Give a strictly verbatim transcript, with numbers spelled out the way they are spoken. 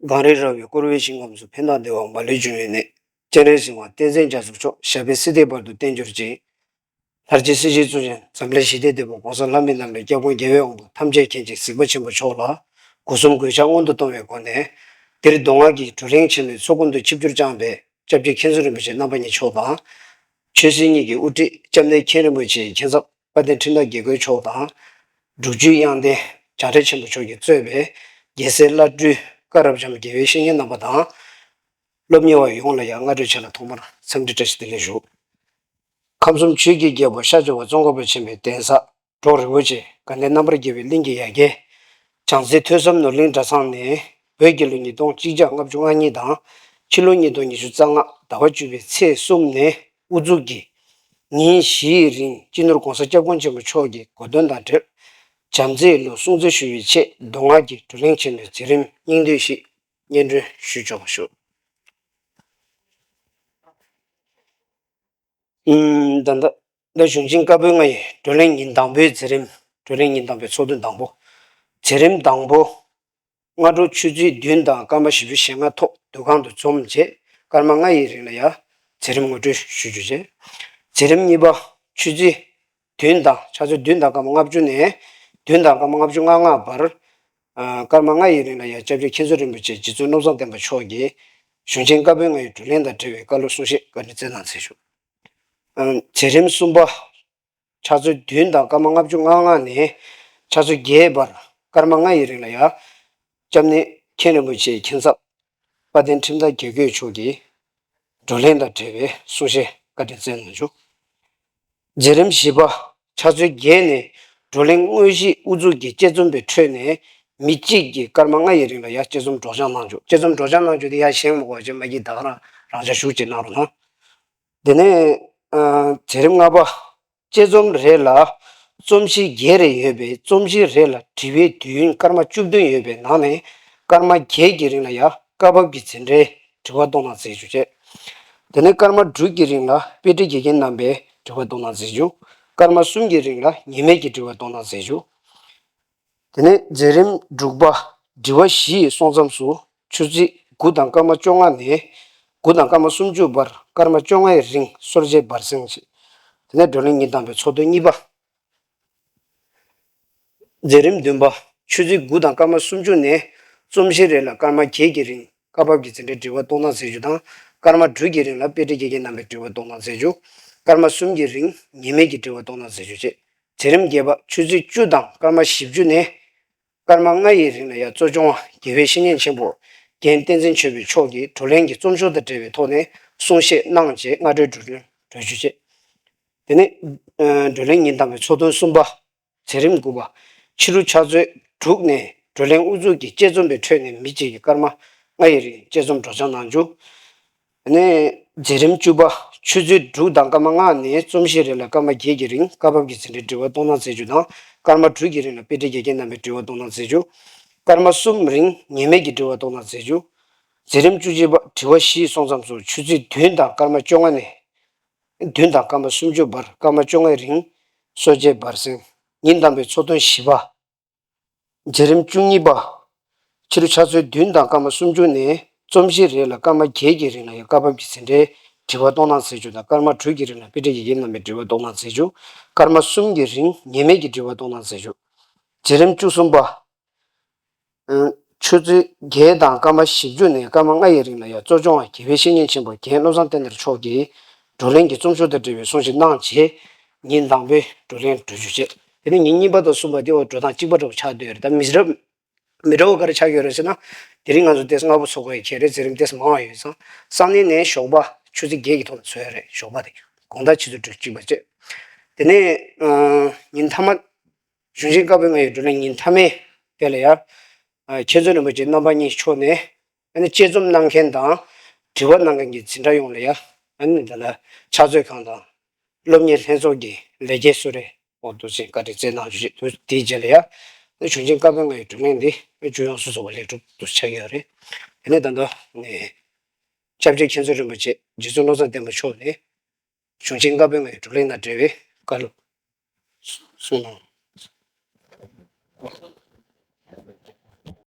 གངས་རི་ར་བས་བསྐོར་བའི་ཞིང་ཁམས་སུ། ཕན་དང་བདེ་བ་མ་ལུས་འབྱུང་བའི་གནས། སྤྱན་རས་གཟིགས་དབང་བསྟན་འཛིན་རྒྱ་མཚོ་མཆོག་ཞབས་པད་སྲིད་མཐའི་བར་དུ་བརྟན་གྱུར་ཅིག་ལྷར་བཅས་སྲིད་ཞིའི་གཙུག་རྒྱན། འཛམ་གླིང་ཞི་བདེའི་དེད་དཔོན་༸གོང་ས་ལྷ་མིའི་རྣམ་གྲོལ་སྐྱབས་མགོན་རྒྱལ་བའི་དབང་པོ་ཐམས་ཅད་མཁྱེན་ཅིང་གཟིགས་པ་ཆེན་པོ་མཆོག་ལ་སྒོ་གསུམ་གུས་ཕྱག་སྔོན་དུ་གཏོང་བའི་སྒོ་ནས། འདིར་མདོ་སྔགས་ཀྱི་བགྲོ་གླེང་ཆེན་མོའི་ཚོགས་མགོན་དུ་ཆིབས་བསྒྱུར་བསྐྱངས་པའི་སྐྱབས་རྗེ་མཁན་ཟུར་རིན་པོ་ཆེ་རྣམ་པ་གཉིས་མཆོག་དང་། ཆོས་སྲིད་གཉིས་ཀྱི་དབུ་ཁྲིད་སྐྱབས་གནས་མཁན་རིན་པོ་ཆེའི་མཁན་ཚབ་དཔལ་ལྡན་ཁྲིམས་བདག་དགེ་བསྐོས་མཆོག་དང་། འབྲུག་ཆུའི་དབྱངས་ལྡན་བྱང་ཁྲི་ཆེན་པོ་མཆོག་གིས་གཙོས་པའི་རྒྱལ་སྲས་བླ་སྤྲུལ་བཀའ་རབ་འབྱམས་དགེ་བའི་བཤེས་གཉེན་རྣམ་པ་དང་། སློབ་གཉེར་བ་ཡོངས་ལ་ཡང་སྔ་དྲོའི་ཆ་ལ་ཐོག་མར་འཚམས་འདྲི་བཀྲ་ཤིས་བདེ་ལེགས་ཞུ། ཁམས་གསུམ་ཆོས་ཀྱི་རྒྱལ་པོ་ཤར་ཕྱོགས་པ་ཙོང་ཁ་པ་ཆེན་པོའི་གདན་ས་འབྲོག་རི་བོ་ཆེ་དགའ་ལྡན་རྣམ་པར་རྒྱལ་བའི་གླིང་གི་ཡ་གྱལ། བྱང་རྩེ་ཐོས་བསམ་ནོར་གླིང་གྲྭ་ཚང་ནས་བོད་ཀྱི་ལོ་ཉིས་སྟོང་གཅིག་བརྒྱ་ལྔ་བཅུ་ང་གཉིས་དང་ཕྱི་ལོ་ཉིས་སྟོང་ཉི་ཤུ་རྩ་ལྔ་ཟླ་བ་བཅུ་པའི་ཚེས་གསུམ་ནས་དབུ་འཛུགས་ཀྱིས་ཉིན་བཞིའི་རིང་སྤྱི་ནོར་༸གོང་ས་༸སྐྱབས་མགོན་ཆེན་པོ་མཆོག་གི་གོ་སྟོན་དང་འབྲེལ་བྱམས་བརྩེའི་ལུང་སྲུང་བརྩི་ཞུ་བའི་ཆེད་མདོ་སྔགས་ཀྱི་བགྲོ་གླེང་ཆེན་མོའི་མཛད་རིམ་སྙིང་བསྡུས་ཤིག་སྙན་སྒྲོན་ཞུ་ཆོག་པ་ཞུ། ཨུམ། ད་ལྟ་ད་གཞུང་ཆེན་བཀའ་པོད་ལྔ་ཡི་བགྲོ་གླེང་ཉིན་དང་པོའི་མཛད་རིམ། བགྲོ་གླེང་ཉིན་དང་པོའི་ཚོགས་ཐུན་དང་པོ། མཛད་རིམ་དང་པོ། སྔ་དྲོ་ཆུ་ཚོད་བདུན་དང་སྐར་མ་བཞི་བཅུ་ཞེ་ལྔ་ཐོག་འདུ་ཁང་དུ་འཛོམས་རྗེས་སྐར་མ་ལྔ་ཡི་རིང་ལ་ཡང་མཛད་རིམ་ངོ་སྤྲོད་ཞུ་རྒྱུ་བྱས། མཛད་རིམ་གཉིས་པ། ཆུ་ཚོད་བདུན་དང་ཆུ་ཚོད་བདུན་དང་སྐར་མ་ལྔ་བཅུ་ནས་བདུན་དང་སྐར་མ་ལྔ་བཅུ་ང་ལྔ་བར། ཨ། སྐར་མ་ལྔ་ཡི་རིང་ལ་ཡང་སྐྱབས་རྗེ་མཁན་ཟུར་རིན་པོ་ཆེ་རྗེ་བཙུན་བློ་བཟང་བསྟན་པ་མཆོག་གིས་གཞུང་ཆེན་བཀའ་པོད་ལྔ་ཡི་བགྲོ་གླེང་དང་འབྲེལ་བའི་བཀའ་སློབ་གསུང་བཤད་བཀའ་དྲིན་སྩལ་གནང་མཛད་བཞུགས། ཨ། མཛད་རིམ་གསུམ་པ། ཆུ་ཚོད་བདུན་དང་སྐར་མ་ལྔ་བཅུ་ང་ལྔ་ནས་ཆུ་ཚོད་བརྒྱད་བར་སྐར་མ་ལྔ་ཡི་རིང་ལ་ཡང་སྐྱབས་གནས་མཁན་རིན་པོ་ཆེའི་མཁན་ཚབ་དཔལ་ལྡན་ཁྲིམས་བདག་དགེ་བསྐོས་མཆོག་གིས་བགྲོ་གླེང་དང་འབྲེལ་བའི་གསུང་བཤད་བཀའ་དྲིན་སྩལ་གནང་བྱུང་། མཛད་རིམ་བཞི་པ། ཆུ་ཚོད་བརྒྱད་ནས་བགྲོ་གླེང་དངོས་གཞི་དབུ་འཛུགས་ཀྱི་དཔྱད་རྩོམ་པའི་ཁྲོད་ནས་མི་གཅིག་གིས་སྐར་མ་ལྔ་ཡི་རིང་ལ་ཡང་དཔྱད་རྩོམ་སྒྲོག་སྦྱང་གནང་བྱུང་། དཔྱད་རྩོམ་སྒྲོག་སྦྱང་གནང་རྒྱུ་དེ་ཡང་བཞེངས་མི་དགོས་པ་བྱས་མ་གིའི་ད་ག་རང་རང་འཇགས་བཞུགས་ཅིག་གནང་རོགས་གནང་། དེ་ནས། ཨ། མཛད་རིམ་ལྔ་པ། དཔྱད་རྩོམ་རེ་ལ་རྩོམ་གཞི་བརྒྱད་རེ་ཡོད་པས་རྩོམ་གཞི་རེ་ལ་དྲི་བའི་དུས་ཡུན་སྐར་མ་བཅུ་བདུན་ཡོད་པའི་ནང་ནས་སྐར་མ་བརྒྱད་ཀྱི་རིང་ལ་ཡང་སྐབས་བབ་ཀྱི་འཛིན་གྲྭའི་དྲི་བ་གཏོང་གནང་མཛད་རྒྱུ་བྱས། དེ་ནས་སྐར་མ་དྲུག་གི་རིང་ལ་དཔེ་ཁྲིད་དགེ་རྒན་རྣམ་པས་དྲི་བ་གཏོང་གནང་མཛད་རྒྱུ། སྐར་མ་གསུམ་གྱི་རིང་ལ་ཉེས་མེད་ཀྱི་དྲི་བ་གཏོང་གནང་མཛད་རྒྱུ། དེ་ནས་མཛད་རིམ་དྲུག་པ། དྲི་བ་བཞི་ཡི་སོང་མཚམས་སུ་ཆུ་ཚོད་དགུ་དང་སྐར་མ་བཅོ་ལྔ་ནས་དགུ་དང་སྐར་མ་སུམ་ཅུ་བར་སྐར་མ་བཅོ་ལྔ་ཡི་རིང་གསོལ་ཇའི་བར་གསེང་བྱས། དེ་ནས་བགྲོ་གླེང་ཉིན་དང་པོའི་ཚོགས་ཐུན་གཉིས་པ། མཛད་རིམ་བདུན་པ། ཆུ་ཚོད་དགུ་དང་སྐར་མ་སུམ་ཅུ་ནས་རྩོམ་གཞི་རེ་ལ་སྐར་མ་བརྒྱད་ཀྱི་རིང་སྐབས་བབ་ཀྱི་འཛིན་གྲྭའི་དྲི་བ་གཏོང་གནང་མཛད་རྒྱུ་དང་། སྐར་མ་དྲུག་གི་རིང་ལ་དཔེ་ཁྲིད་དགེ་རྒན་རྣམ་པས་དྲི་བ་གཏོང་གནང་མཛད་རྒྱུ། སྐར་མ་གསུམ་གྱི་རིང་ཉེས་མེད་ཀྱི་དྲི་བ་གཏོང་གནང་མཛད་རྒྱུ་བཅས། མཛད་རིམ་བརྒྱད་པ། ཆུ་ཚོད་བཅུ་དང་སྐར་མ་བཞི་བཅུ་ནས་སྐར་མ་ལྔ་ཡི་རིང་ལ་ཡང་གཙོ་སྐྱོང་བ་དགེ་བའི་བཤེས་གཉེན་ཆེན་པོ་རྒན་བསྟན་འཛིན་ཆོས་འཕེལ་མཆོག་གིས་བགྲོ་གླེང་གི་རྩོམ་ཤོག་དང་འབྲེལ་བའི་ཐོག་ནས་གསུང་བཤད་གནང་རྗེས་སྔ་དྲོའི་བགྲོ་གླེང་གྲོལ་རྒྱུ་བཅས། དེ་ནས། ཨ། བགྲོ་གླེང་ཉིན་དང་པོའི་ཚོགས་ཐུན་གསུམ་པ། མཛད་རིམ་དགུ་པ། ཕྱི་དྲོ་ཆུ་ཚོད་དྲུག་ནས་བགྲོ་གླེང་དབུ་འཛུགས་ཀྱི་དཔྱད་རྩོམ་པའི་ཁྲོད་ནས་མི་གཅིག་གིས་སྐར་མ་ལྔ་ཡི་རིང་དཔྱད་རྩོམ་སྒྲོག་སྦྱང་གནང་རྒྱུ། དེ་ནས་མཛད་རིམ་བཅུ་པ། ཆུ་ཚོད་དྲུག་དང་སྐར་མ་ལྔ་ནས་རྩོམ་གཞི་རེ་ལ་སྐར་མ་བརྒྱད་ཀྱི་རིང་སྐབས་བབ་ཀྱི་འཛིན་གྲྭའི་དྲི་བ་གཏོང་གནང་མཛད་རྒྱུ་དང་། སྐར་མ་དྲུག་གི་རིང་ལ་དཔེ་ཁྲིད་དགེ་རྒན་རྣམ་པས་དྲི་བ་གཏོང་གནང་མཛད་རྒྱུ། སྐར་མ་གསུམ་རིང་ཉེས་མེད་ཀྱི་དྲི་བ་གཏོང་གནང་མཛད་རྒྱུ། མཛད་རིམ་བཅུ་གཅིག་པ། དྲི་བ་བཞིའི་སོང་མཚམས་སུ་ཆུ་ཚོད་བདུན་དང་སྐར་མ་བཅོ་ལྔ་ནས་བདུན་དང་སྐར་མ་སུམ་ཅུ་བར་སྐར་མ་བཅོ་ལྔའི་རིང་གསོལ་ཇའི་བར་གསེང་། ཉིན་དང་པོའི་ཚོགས་ཐུན་བཞི་པ། མཛད་རིམ་བཅུ་གཉིས་པ། ཕྱི་དྲོ་ཆུ་ཚོད་བདུན་དང་སྐར་མ་སུམ་ཅུ་ནས་རྩོམ་གཞི་རེ་ལ་སྐར་མ་བརྒྱད་ཀྱི་རིང་ལ་ཡང་སྐབས་བབ་ཀྱི་འཛིན་གྲྭའི་དྲི་བ་གཏོང་གནང་མཛད་རྒྱུ་དང་། སྐར་མ་དྲུག་གི་རིང་ལ་དཔེ་ཁྲིད་དགེ་རྒན་རྣམ་པས་དྲི་བ་གཏོང་གནང་མཛད་རྒྱུ། སྐར་མ་གསུམ་གྱི་རིང་ཉེས་མེད་ཀྱི་དྲི་བ་གཏོང་གནང་མཛད་རྒྱུ། མཛད་རིམ་བཅུ་གསུམ་པ། ཨ། ཆུ་ཚོད་བརྒྱད་དང་སྐར་མ་བཞི་བཅུ་ནས་སྐར་མ་ལྔ་ཡི་རིང་ལ་ཡང་གཙོ་སྐྱོང་བ་དགེ་བའི་བཤེས་གཉེན་ཆེན་པོ་རྒན་བློ་བཟང་བསྟན་དར་མཆོག་གིས་བགྲོ་གླེང་གི་རྩོམ་ཤོག་དང་འབྲེལ་བའི་གསུང་བཤད་གནང་རྗེས་ཉིན་དང་པོའི་བགྲོ་གླེང་གྲོལ་རྒྱུ་བྱས། དེ་ནས་ཉིན་གཉིས་པ་དང་གསུམ་པ་དེ་འོ་འགྲོ་སྟངས་གཅིག་པ་འདྲ་བོ་ཆགས་བསྡད་ཡོད་རེད། ད་མི་འདྲ་མི་འདྲ་བ་ག་རེ་ཆགས་ཡོད་རེད་ཟེར་ན། དེ་རིང་ང་ཚོ་ཏོག་ཙམ་སྔ་པོ་ཚུགས་ཀྱི་རེད། མཛད་རིམ་ཏོག་ཙམ་མང་བ་ཡོད་ཙང་། སང་ཉིན་ནས་ཞོགས་པ་ཆུ་ཚོད་བརྒྱད་ཀྱི་ཐོག་ལ་ཚོགས་ཡོད་རེད། ཞོགས་པ་དེ་དགོང་དག་ཆུ་ཚོད་དྲུག་གཅིག་པ་བྱས། དེ་ནས་ཨ་ཉིན་མཐའ་མ། གཞུང་ཆེན་བཀའ་པོད་ལྔ་ཡི་བགྲོ་གླེང་ཉིན་མཐའ་མའི་དེ་ལ་ཡང་། ཨ། མཁན་ཟུར་རིན་པོ་ཆེ་རྣམ་པ་གཉིས་མཆོག་ནས་ཨ་ནི་དཔྱད་རྩོམ་གནང་མཁན་དང་དྲི་བ་གནང་མཁན་གྱི་འཛིན་གྲྭ་ཡོངས་ལ་ཡང་ཨ་ནི་འདི་ལ་ཕྱག་མཛོད་ཁང་དང་སློབ་གཉེར་ལྷན་ཚོགས་ཀྱི་ལས་བྱེད་སུ་རེད། འོ་འདུག་སེ་བཀའ་དྲིན་སྩལ་གནང་རྒྱུ་ཞིག་འདུག་དེའི་རྗེས་ལ་ཡང་གཞུང་ཆེན་བཀའ་པོད་ལྔ་ཡི་བགྲོ་གླེང་འདི་མཇུག་ཡོང་སོ་སོ་བ་ལེགས་གྲུབ་ཏུ་ཆགས་ཀྱི་ཡོད་རེད། དེ་ནས་ད་ལྟ་ནས་སྐྱབས་རྗེ་མཁན་ཟུར་རིན་པོ་ཆེ་རྗེ་བཙུན་བློ་བཟང་བསྟན་པ་མཆོག་ནས། གཞུང་ཆེན་བཀའ་པོད་ལྔའི་བགྲོ་གླེང་དང་འབྲེལ་བའི་བཀའ་སློབ་གསུངས་གནང་